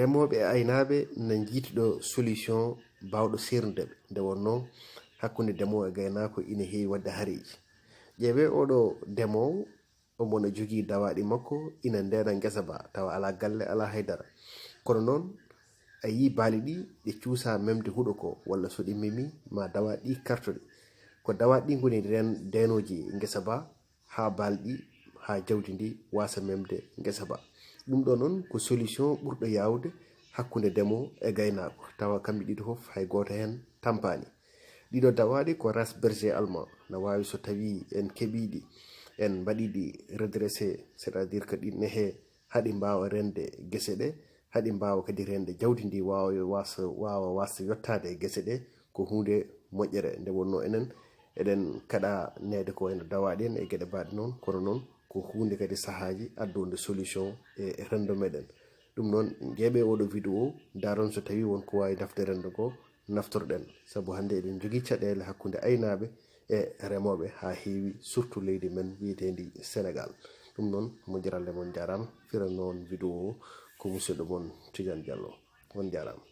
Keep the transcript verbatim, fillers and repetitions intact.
Remooɓe e aynaaɓe na njiiti ɗo solution baawɗo seernde ɓe. Nde wonnoo hakkunde demoowo e gaynaako ina heewi waɗde hareeji. Ƴeewee oɗo demoowo, omo na jogii dawaaɗi makko, ina ndeena ngesa ba, tawa alaa galle, alaa haydara. Kono noon, a yii baali ɗi, ɗe cuusaa memde huɗo ko, walla so ɗi memi, ma dawaaɗi ɗi kartoɗe. Ko dawaaɗi ɗi ngoni reen-, ndeenooji ngesa ba, haa baali ɗi, haa jawdi ndi waasa memde ngesa ba. Ɗum ɗo noon ko solution ɓurɗo yaawde hakkunde demoowo e gaynaako, tawa kamɓe ɗiɗo fof hay gooto heen tampaani. Ɗiɗo dawaaɗi ko race berger allemand, na waawi so tawii en keɓii ɗi, en mbaɗii ɗi redressé, c'est-à-dire que ɗi nehee haa ɗi mbaawa reende gese ɗe, haa ɗi mbaawa kadi reende jawdi ndi waawa waasa, waawa waasde yottaade e gese ɗe, ko huunde moƴƴere. Nde wonnoo enen, eɗen kaɗa neede ko wayno dawaaɗi en e geɗe mbaɗe noon, kono noon ko huunde kadi sahaaji addude solution e renndo meɗen. Ɗum noon, ƴeeɓee oɗo vidéo, ndaaron so tawii won ko waawi nafde renndo ngo, naftorɗen. Sabu hannde eɗen njogii caɗeele hakkunde aynaaɓe e remooɓe haa heewi, surtout leydi men wiyeteendi Sénégal. Ɗum noon, moƴƴere Allah e mon, njaaraama. Firano on vidéo o ko musidɗo mon Tidiane Diallo. On njaaraama.